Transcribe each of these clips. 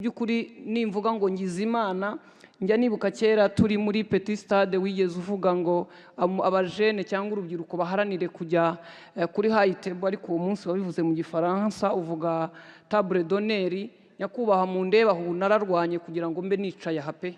By'ukuri nimvuga ngo ngize Imana, njya nibuka kera turi muri Petit Stade, wigeze uvuga ngo abajene cyangwa urubyiruko baharanire kujya kuri high table, ariko uwo munsi wabivuze mu Gifaransa, uvuga table d'honneur. Nyakubahwa, mu ndeba ubu nararwanye kugira ngo mbe nicaye aha pe.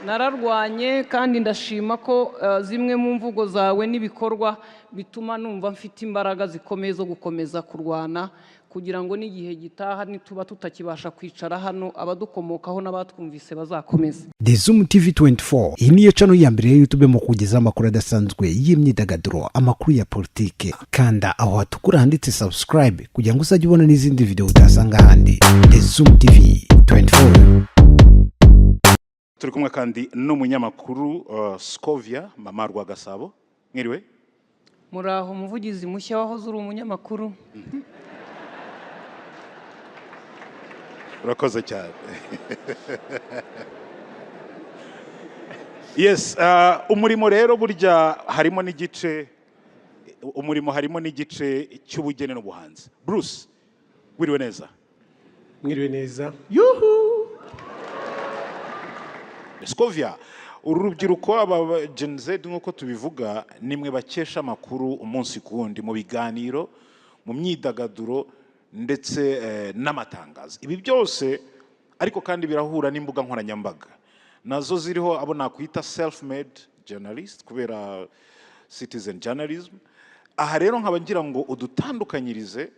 Nararwanye kandi ndashima ko zimwe mu mvugo zawe n'ibikorwa bituma numva mfite imbaraga zikomeye zo gukomeza kurwana kugira ngo n'igihe gitaha nituba tutakibasha kwicara hano, abadukomokaho n'abatwumvise bazakomeze. The Zoom TV 24, iyi niyo channel ya mbere ya YouTube mu kugezaho amakuru adasanzwe y'imyidagaduro, amakuru ya politike. Kanda aho hatukura handitse subscribe kugira ngo uzajye ubona n'izindi video utasanga ahandi. The Zoom TV 24. Turi kumwe kandi n'umunyamakuru Scovia Mama Rwagasabo, mwiriwe. Muraho, umuvugizi mushya wahoze uri umunyamakuru. Urakoze cyane. Yes, umurimo rero burya harimo n'igice, umurimo harimo n'igice cy'ubugeni n'ubuhanzi. Bruce, wiriwe neza. Mwiriwe neza. Scovia, uru rubyiruko, aba Gen Z nk'uko tubivuga, nimwe bakesha amakuru umunsi ku wundi mu biganiro, mu myidagaduro ndetse n'amatangazo. Ibi byose ariko kandi birahura n'imbuga nkoranyambaga, nazo ziriho abo nakwita self made journalist kubera citizen journalism. Aha rero nkaba ngira ngo udutandukanyirize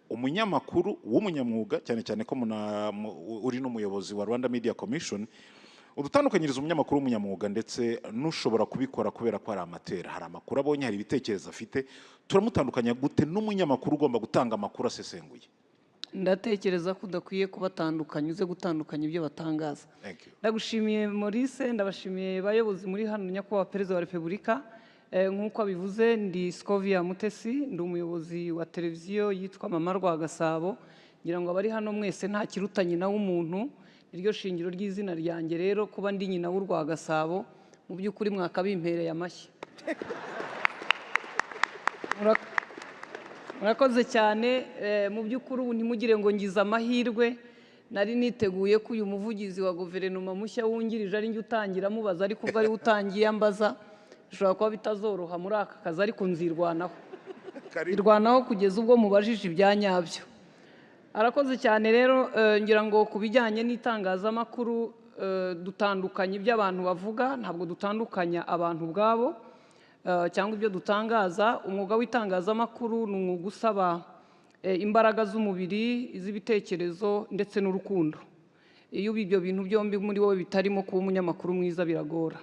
umunyamakuru w'umunyamwuga, cyane cyane ko uri n'umuyobozi wa Rwanda Media Commission, udutandukanyiriza umunyamakuru w'umunyamwuga ndetse n'ushobora kubikora kubera ko hari amatera, hari amakuru abonye, hari ibitekerezo afite. Turamutandukanya gute n'umunyamakuru ugomba gutanga amakuru asesenguye? Ndatekereza ko udakwiye kubatandukanya, uze gutandukanya ibyo batangaza. Thank you. Ndagushimiye Maurice, ndabashimiye bayobozi muri hano, nyakubahwa Perezida wa Repubulika. Nk'uko abivuze, ndi Scovia Mutesi, ndi umuyobozi wa televiziyo yitwa Mama Rwagasabo. Ngira ngo abari hano mwese, nta kiruta nyina w'umuntu, niryo shingiro ry'izina ryanjye. Rero kuba ndi nyina w'Urwagasabo, mu by'ukuri mwakabimpereye amashyi. Murakoze cyane. Mu by'ukuri ubu ntimugire ngo ngize amahirwe, nari niteguye ko uyu muvugizi wa guverinoma mushya wungirije ari njye utangira amubaza, ariko ubwo ariwe utangiye ambaza, bishobora kuba bitazoroha muri aka kazi, ariko nzirwanaho, nzirwanaho kugeza ubwo mubajije ibya nyabyo. Arakoze cyane. Rero ngira ngo ku bijyanye n'itangazamakuru, dutandukanya ibyo abantu bavuga, ntabwo dutandukanya abantu ubwabo cyangwa ibyo dutangaza. Umwuga w'itangazamakuru ni umwuga usaba imbaraga z'umubiri, iz'ibitekerezo ndetse n'urukundo. Iyo ibyo bintu byombi muri wowe bitarimo, kuba umunyamakuru mwiza biragora.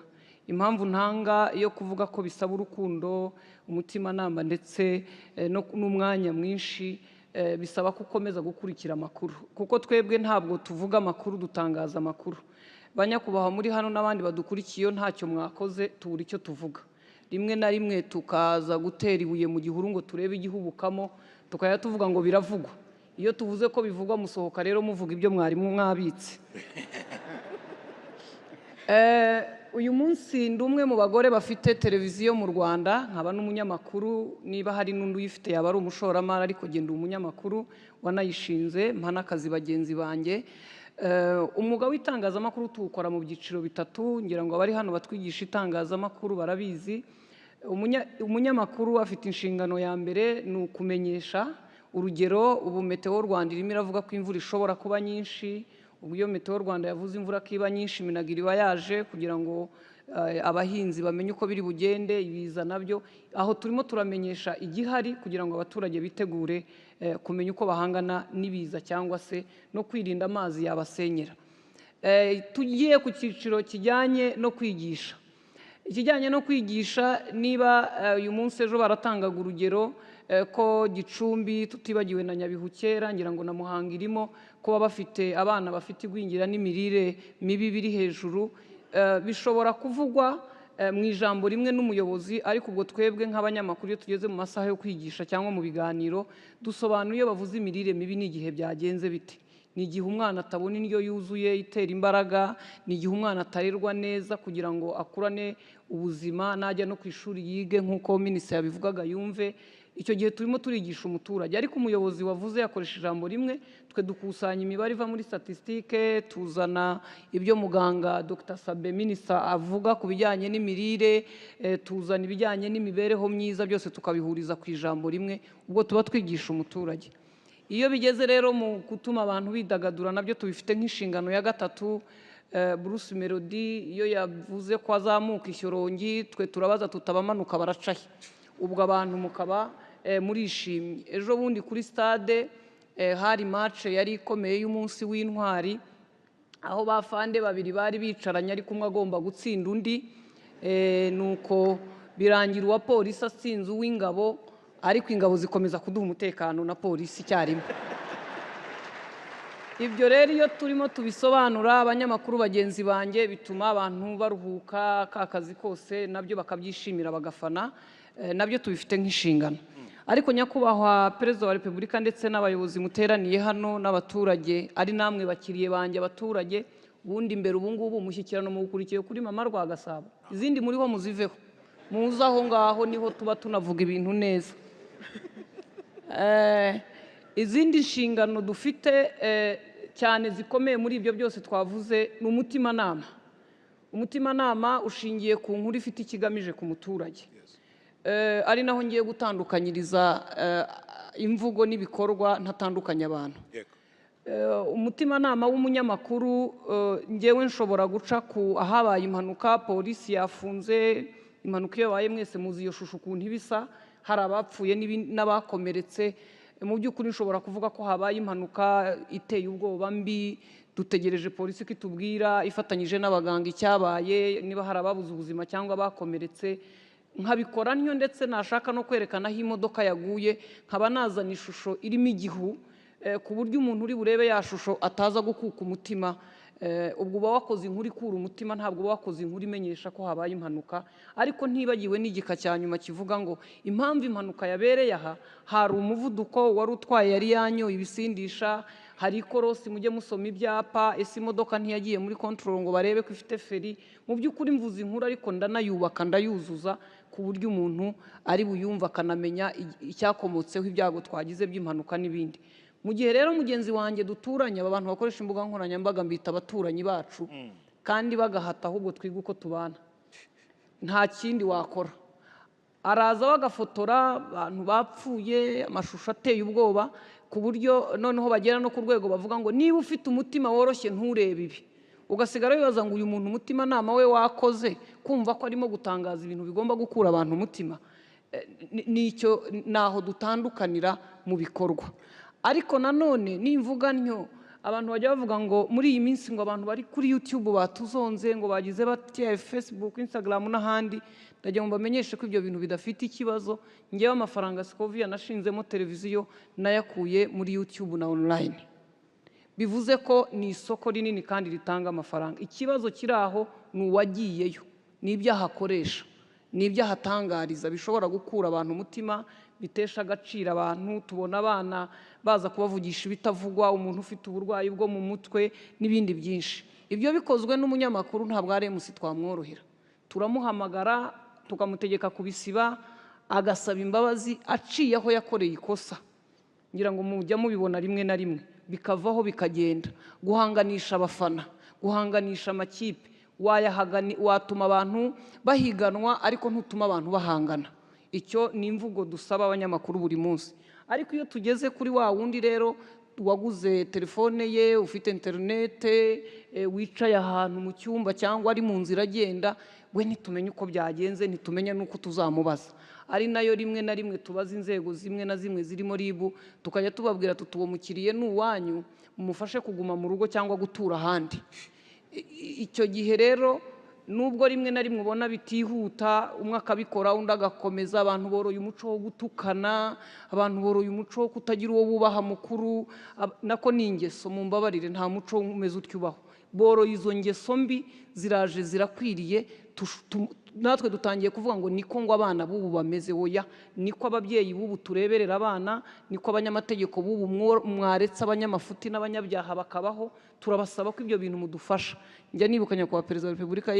Impamvu ntanga yo kuvuga ko bisaba urukundo, umutimanama ndetse n'umwanya mwinshi, bisaba ko ukomeza gukurikira amakuru, kuko twebwe ntabwo tuvuga amakuru, dutangaza amakuru. Banyakubahwa muri hano n'abandi badukurikiye, iyo ntacyo mwakoze tubura icyo tuvuga. Rimwe na rimwe tukaza gutera ibuye mu gihuru ngo turebe igihubukamo, tukajya tuvuga ngo biravugwa. Iyo tuvuze ko bivugwa, musohoka rero muvuga ibyo mwarimu mwabitse. Uyu munsi ndi umwe mu bagore bafite televiziyo mu Rwanda, nkaba n'umunyamakuru. Niba hari n'undi uyifite yaba ari umushoramari, ariko genda umunyamakuru wanayishinze, mpa n'akazi bagenzi banjye. Umwuga w'itangazamakuru tuwukora mu byiciro bitatu. Ngira ngo abari hano batwigisha itangazamakuru barabizi. Umunyamakuru afite inshingano ya mbere, ni ukumenyesha. Urugero, ubu Meteo Rwanda irimo iravuga ko imvura ishobora kuba nyinshi. Ubwo iyo Meteo Rwanda yavuze imvura ko iba nyinshi, MINAGRI iba yaje kugira ngo abahinzi bamenye uko biri bugende. Ibiza nabyo, aho turimo turamenyesha igihari kugira ngo abaturage bitegure kumenya uko bahangana n'ibiza cyangwa se no kwirinda amazi yabasenyera. Tugiye ku cyiciro kijyanye no kwigisha. Ikijyanye no kwigisha, niba uyu munsi, ejo baratangaga urugero ko Gicumbi, tutibagiwe na Nyabihu kera, ngira ngo na Muhanga irimo, kuba bafite abana bafite igwingira n'imirire mibi biri hejuru, bishobora kuvugwa mu ijambo rimwe n'umuyobozi, ariko ubwo twebwe nk'abanyamakuru, iyo tugeze mu masaha yo kwigisha cyangwa mu biganiro, dusobanura iyo bavuze imirire mibi n'igihe byagenze bite. Ni igihe umwana atabona indyo yuzuye itera imbaraga, ni igihe umwana atarerwa neza kugira ngo akurane ubuzima, najya no ku ishuri yige nk'uko minisitiri yabivugaga yumve. Icyo gihe turimo turigisha umuturage. Ariko umuyobozi wavuze yakoresha ijambo rimwe, twe dukusanya imibare iva muri statistique, tuzana ibyo muganga Dr Sabe Minisita avuga ku bijyanye n'imirire, tuzana ibijyanye n'imibereho myiza, byose tukabihuriza ku ijambo rimwe. Ubwo tuba twigisha umuturage. Iyo bigeze rero mu gutuma abantu bidagadura, nabyo tubifite nk'inshingano ya gatatu. Bruce Melody iyo yavuze ko azamuka Ishyorongi, twe turabaza tutabamanuka baracahe? Ubwo abantu mukaba murishimye. Ejo bundi kuri stade hari match yari ikomeye y'umunsi w'intwari, aho bafande babiri bari bicaranye ariko umwe agomba gutsinda undi. Nuko birangira uwa polisi atsinze uw'ingabo, ariko ingabo zikomeza kuduha umutekano na polisi icyarimwe. Ibyo rero iyo turimo tubisobanura abanyamakuru bagenzi banjye, bituma abantu baruhuka ka kazi kose, nabyo bakabyishimira, bagafana. Nabyo tubifite nk'inshingano. Ariko nyakubahwa Perezida wa Repubulika ndetse n'abayobozi muteraniye hano n'abaturage, ari namwe bakiriye banjye abaturage, ubundi mbere ubu ngubu umushyikirano muwukurikiye kuri Mama Rwagasabo, izindi muriho muziveho, muze aho ngaho niho tuba tunavuga ibintu neza. Izindi nshingano dufite cyane zikomeye muri ibyo byose twavuze ni umutimanama. Umutimanama ushingiye ku nkuru ifite ikigamije ku muturage, ari naho ngiye gutandukanyiriza imvugo n'ibikorwa, ntatandukanya abantu. Umutimanama w'umunyamakuru, ngewe nshobora guca ku ahabaye impanuka, polisi yafunze. Impanuka iyo yabaye mwese muzi iyo shusho ukuntu iba isa, hari abapfuye n'abakomeretse. Mu by'ukuri nshobora kuvuga ko habaye impanuka iteye ubwoba mbi, dutegereje polisi ko itubwira ifatanyije n'abaganga icyabaye, niba hari ababuze ubuzima cyangwa abakomeretse, nkabikora ntyo. Ndetse nashaka no kwerekana aho imodoka yaguye, nkaba nazana ishusho irimo igihu, ku buryo umuntu uri burebe ya shusho ataza gukuka umutima. Ubwo uba wakoze inkuru ikura umutima, ntabwo uba wakoze inkuru imenyesha ko habaye impanuka. Ariko ntibagiwe n'igika cya nyuma kivuga ngo impamvu impanuka yabereye aha, hari umuvuduko, wari utwaye yari yanyoye ibisindisha, hari ikorosi, mujye musoma ibyapa, ese imodoka ntiyagiye muri control ngo barebe ko ifite feri? Mu by'ukuri mvuze inkuru ariko ndanayubaka, ndayuzuza ku buryo umuntu ari buyumva akanamenya icyakomotseho ibyago twagize by'impanuka n'ibindi. Mu gihe rero mugenzi wanjye duturanye, aba bantu bakoresha imbuga nkoranyambaga mbita abaturanyi bacu, kandi bagahata, ahubwo twiga uko tubana, nta kindi wakora. Araza bagafotora abantu bapfuye, amashusho ateye ubwoba, ku buryo noneho bagera no ku rwego bavuga ngo niba ufite umutima woroshye nturebe ibi. Ugasigara wibaza ngo uyu muntu umutimanama we wakoze kumva ko arimo gutangaza ibintu bigomba gukura abantu umutima? Nicyo naho dutandukanira mu bikorwa. Ariko nanone nimvuga ntyo, abantu bajya bavuga ngo muri iyi minsi ngo abantu bari kuri YouTube batuzonze, ngo bagize batya, Facebook, Instagram n'ahandi. Ndagira ngo mbamenyeshe ko ibyo bintu bidafite ikibazo. Ngewe amafaranga Scovia nashinzemo televiziyo nayakuye muri YouTube na online, bivuze ko ni isoko rinini kandi ritanga amafaranga. Ikibazo kiri aho ni uwagiyeyo n'ibyo ahakoresha n'ibyo ahatangariza bishobora gukura abantu umutima, bitesha agaciro abantu. Tubona abana baza kubavugisha ibitavugwa, umuntu ufite uburwayi bwo mu mutwe n'ibindi byinshi. Ibyo bikozwe n'umunyamakuru ntabwo ari MC twamworohera, turamuhamagara tukamutegeka kubisiba, agasaba imbabazi aciye aho yakoreye ikosa. Ngira ngo mujya mubibona rimwe na rimwe bikavaho bikagenda. Guhanganisha abafana, guhanganisha amakipe, watuma abantu bahiganwa ariko ntutuma abantu bahangana. Icyo ni imvugo dusaba abanyamakuru buri munsi. Ariko iyo tugeze kuri wa wundi rero waguze telefone ye, ufite interinete, wicaye ahantu mu cyumba cyangwa ari mu nzira agenda, we ntitumenye uko byagenze, ntitumenye n'uko tuzamubaza. Ari nayo rimwe na rimwe tubaza inzego zimwe na zimwe zirimo RIB, tukajya tubabwira tuti uwo mukiriye ni uwanyu, mumufashe kuguma mu rugo cyangwa gutura ahandi. Icyo gihe rero nubwo rimwe na rimwe ubona bitihuta, umwe akabikora undi agakomeza, abantu boroye umuco wo gutukana, abantu boroye umuco wo kutagira uwo bubaha mukuru, nako ni ingeso, mumbabarire, nta muco umeze utyo ubaho. Boroye izo ngeso mbi, ziraje zirakwiriye. Natwe dutangiye kuvuga ngo niko ngo abana b'ubu bameze. Oya, niko ababyeyi b'ubu tureberera abana, niko abanyamategeko b'ubu mwaretse abanyamafuti n'abanyabyaha bakabaho. Turabasaba ko ibyo bintu mudufasha. Njya nibuka nyakubahwa Perezida wa Repubulika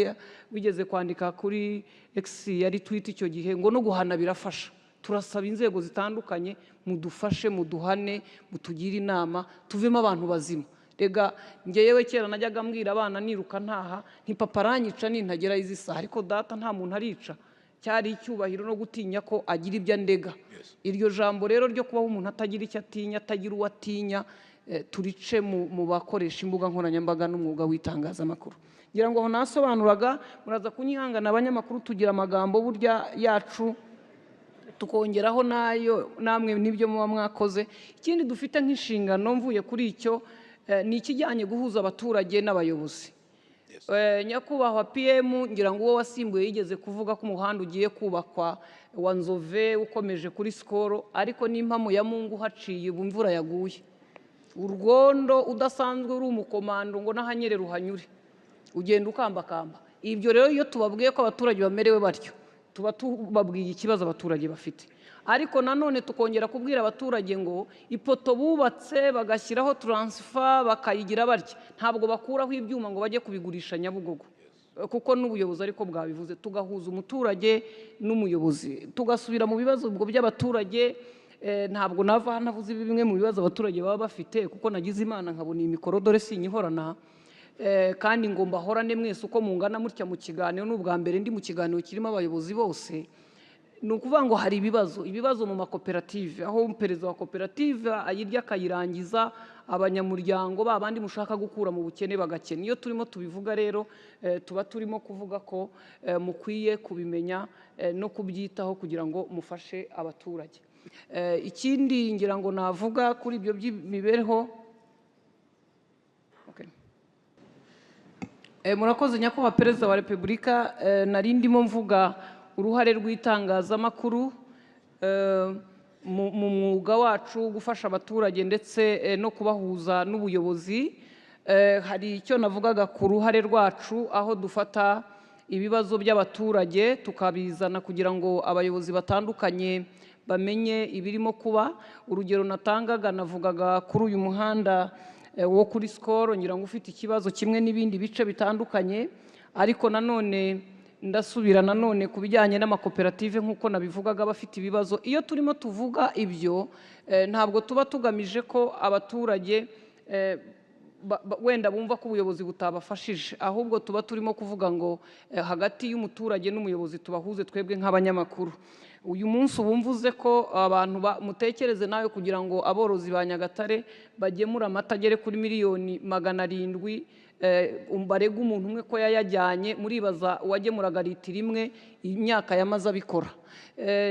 wigeze kwandika kuri X, yari tweet icyo gihe, ngo no guhana birafasha. Turasaba inzego zitandukanye mudufashe, muduhane, mutugire inama, tuvemo abantu bazima. Rega ngewe kera najyaga mbwira abana niruka ntaha nti papa aranyica nintagera izi saha, ariko data nta muntu arica. Cyari icyubahiro no gutinya ko agira ibyo andega. Iryo jambo rero ryo kubaho umuntu atagira icyo atinya, atagira uwo atinya, turice mu bakoresha imbuga nkoranyambaga n'umwuga w'itangazamakuru. Ngira ngo aho nasobanuraga, muraza kunyihangana abanyamakuru tugira amagambo burya yacu tukongeraho nayo namwe nibyo muba mwakoze. Ikindi dufite nk'inshingano mvuye kuri icyo, ni ikijyanye guhuza abaturage n'abayobozi. Nyakubahwa PM, ngira ngo uwo wasimbuye yigeze kuvuga ko umuhanda ugiye kubakwa wa Nzove ukomeje kuri Sikoro, ariko n'impamo ya Mungu haciye ubu imvura yaguye, urwondo udasanzwe uri umukomando ngo n'ahanyerera uhanyure, ugenda ukambakamba. Ibyo rero iyo tubabwiye ko abaturage bamerewe batyo, tuba tubabwiye ikibazo abaturage bafite. Ariko nanone tukongera kubwira abaturage ngo ipoto bubatse bagashyiraho transfer bakayigira batya, ntabwo bakuraho ibyuma ngo bajye kubigurisha Nyabugogo, kuko n'ubuyobozi ariko bwabivuze. Tugahuza umuturage n'umuyobozi, tugasubira mu bibazo ubwo by'abaturage. Ntabwo nava navuze bimwe mu bibazo abaturage baba bafite, kuko nagize Imana nkabona iyi mikoro dore sinyihorana. Kandi ngo mbahorane mwese uko mungana mutya mu kiganiro. N'ubwa mbere ndi mu kiganiro kirimo abayobozi bose. Ni ukuvuga ngo hari ibibazo mu makoperative, aho perezida wa koperative ayirya akayirangiza, abanyamuryango ba bandi mushaka gukura mu bukene bagakena. Iyo turimo tubivuga rero, tuba turimo kuvuga ko mukwiye kubimenya no kubyitaho kugira ngo mufashe abaturage. Ikindi ngira ngo navuga kuri ibyo by'imibereho. Okay. Murakoze nyakubahwa Perezida wa Repubulika. Nari ndimo mvuga uruhare rw'itangazamakuru mu mwuga wacu gufasha abaturage ndetse no kubahuza n'ubuyobozi. Hari icyo navugaga ku ruhare rwacu, aho dufata ibibazo by'abaturage tukabizana kugira ngo abayobozi batandukanye bamenye ibirimo kuba. Urugero natangaga, navugaga kuri uyu muhanda wo kuri Sikoro, ngira ngo ufite ikibazo kimwe n'ibindi bice bitandukanye. Ariko nanone ndasubira nanone ku bijyanye n'amakoperative nk'uko nabivugaga, bafite ibibazo. Iyo turimo tuvuga ibyo, ntabwo tuba tugamije ko abaturage wenda bumva ko ubuyobozi butabafashije, ahubwo tuba turimo kuvuga ngo hagati y'umuturage n'umuyobozi tubahuze twebwe nk'abanyamakuru. Uyu munsi ubu mvuze ko abantu mutekereze nawe kugira ngo aborozi ba Nyagatare bagemura amata agere kuri 700,000,000, barega umuntu umwe ko yayajyanye, muribaza uwagemuraga litiro imwe imyaka yamaze abikora.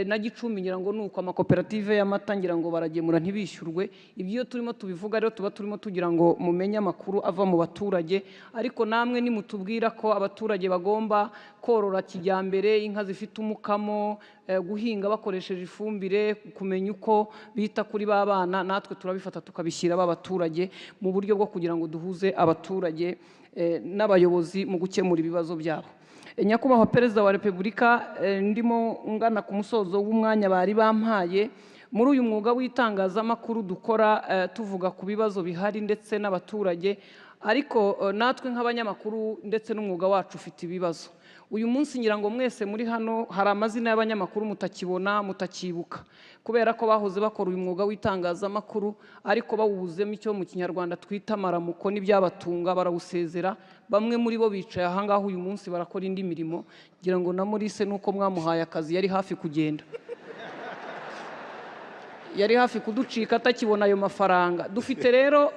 Na Gicumbi ngira ngo nuko amakoperative y'amata ngira ngo baragemura ntibishyurwe. Ibyo iyo turimo tubivuga rero tuba turimo tugira ngo mumenye amakuru ava mu baturage. Ariko namwe nimutubwira ko abaturage bagomba korora kijyambere, inka zifite umukamo, guhinga bakoresheje ifumbire, kumenya uko bita kuri ba bana, natwe turabifata tukabishyira ba baturage mu buryo bwo kugira ngo duhuze abaturage n'abayobozi mu gukemura ibibazo byabo. Nyakubahwa Perezida wa Repubulika, ndimo ngana ku musozo w'umwanya bari bampaye. Muri uyu mwuga w'itangazamakuru dukora, tuvuga ku bibazo bihari ndetse n'abaturage, ariko natwe nk'abanyamakuru ndetse n'umwuga wacu ufite ibibazo. Uyu munsi ngira ngo mwese muri hano hari amazina y'abanyamakuru mutakibona, mutakibuka, kubera ko bahoze bakora uyu mwuga w'itangazamakuru ariko bawubuzemo icyo mu Kinyarwanda twita amaramuko n'ibyabatunga, barawusezera. Bamwe muri bo bicaye aha ngaha uyu munsi barakora indi mirimo. Ngira ngo na Maurice nuko mwamuhaye akazi yari hafi kugenda, yari hafi kuducika atakibona ayo mafaranga. Dufite rero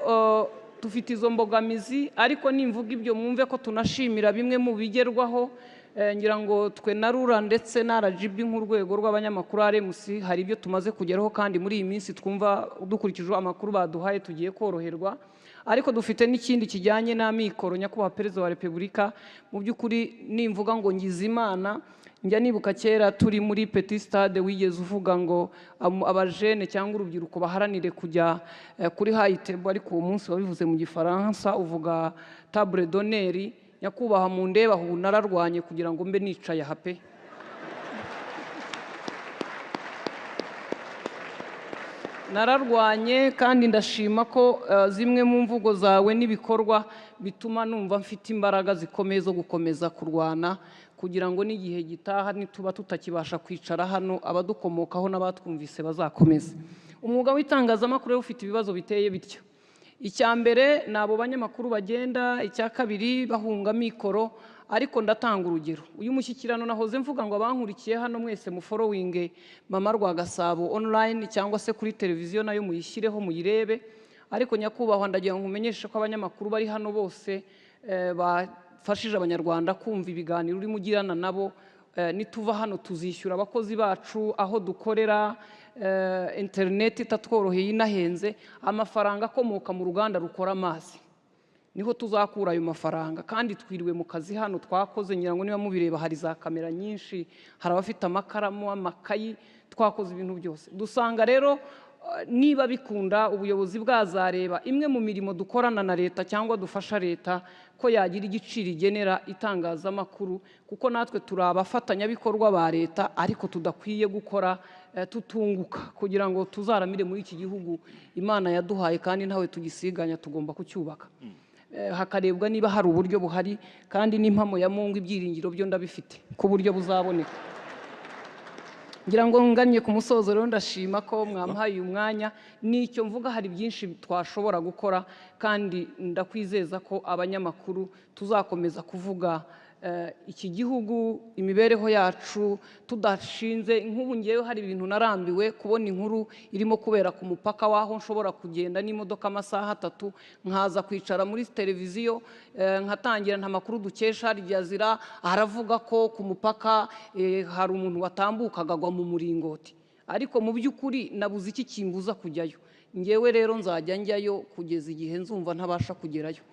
dufite izo mbogamizi, ariko nimvuga ibyo mwumve ko tunashimira bimwe mu bigerwaho. Ngira ngo twe na RURA ndetse na RGB nk'urwego rw'abanyamakuru RMC hari ibyo tumaze kugeraho, kandi muri iyi minsi twumva dukurikije amakuru baduhaye tugiye koroherwa. Ariko dufite n'ikindi kijyanye n'amikoro. Nyakubahwa Perezida wa Repubulika, mu by'ukuri nimvuga ngo ngize Imana, njya nibuka kera turi muri Petit Stade wigeze uvuga ngo abajene cyangwa urubyiruko baharanire kujya kuri high table, ariko uwo munsi wabivuze mu Gifaransa uvuga table d'honneur. Nyakubahwa mundeba ubu nararwanye kugira ngo mbe nicaye aha pe. Nararwanye kandi ndashima ko zimwe mu mvugo zawe n'ibikorwa bituma numva mfite imbaraga zikomeye zo gukomeza kurwana kugira ngo n'igihe gitaha nituba tutakibasha kwicara hano, abadukomokaho n'abatwumvise bazakomeze. Umwuga w'itangazamakuru rero ufite ibibazo biteye bityo. Icya mbere ni abo banyamakuru bagenda, icya kabiri bahunga mikoro. Ariko ndatanga urugero: uyu mushyikirano nahoze mvuga ngo abankurikiye hano mwese mufollowinge Mama Rwagasabo online cyangwa se kuri televiziyo nayo muyishyireho muyirebe. Ariko nyakubahwa, ndagira ngo nkumenyeshe ko abanyamakuru bari hano bose bafashije Abanyarwanda kumva ibiganiro urimo ugirana nabo. Nituva hano tuzishyura abakozi bacu aho dukorera, interineti itatworoheye inahenze. Amafaranga akomoka mu ruganda rukora amazi niho tuzakura ayo mafaranga. Kandi twiriwe mu kazi hano twakoze, ngira ngo niba mubireba hari za kamera nyinshi, hari abafite amakaramu, amakayi, twakoze ibintu byose. Dusanga rero niba bikunda ubuyobozi bwazareba imwe mu mirimo dukorana na leta cyangwa dufasha leta ko yagira igiciro igenera itangazamakuru, kuko natwe turi abafatanyabikorwa ba leta, ariko tudakwiye gukora tutunguka, kugira ngo tuzaramire muri iki gihugu Imana yaduhaye kandi ntawe tugisiganya, tugomba kucyubaka. Hakarebwa niba hari uburyo buhari. Kandi n'impamo ya Mungu, ibyiringiro byo ndabifite ko uburyo buzaboneka. Ngira ngo ngannye ku musozo rero, ndashima ko mwampaye uyu mwanya. Nicyo mvuga, hari byinshi twashobora gukora, kandi ndakwizeza ko abanyamakuru tuzakomeza kuvuga iki gihugu, imibereho yacu, tudashinze. Nk'ubu ngewe hari ibintu narambiwe kubona, inkuru irimo kubera ku mupaka w'aho nshobora kugenda n'imodoka amasaha 3, nkaza kwicara muri televiziyo nkatangira nta makuru dukesha Al Jazeera aravuga ko ku mupaka hari umuntu watambukaga agwa mu muringoti. Ariko mu by'ukuri nabuze iki kimbuza kujyayo. Ngewe rero nzajya njyayo kugeza igihe nzumva ntabasha kugerayo.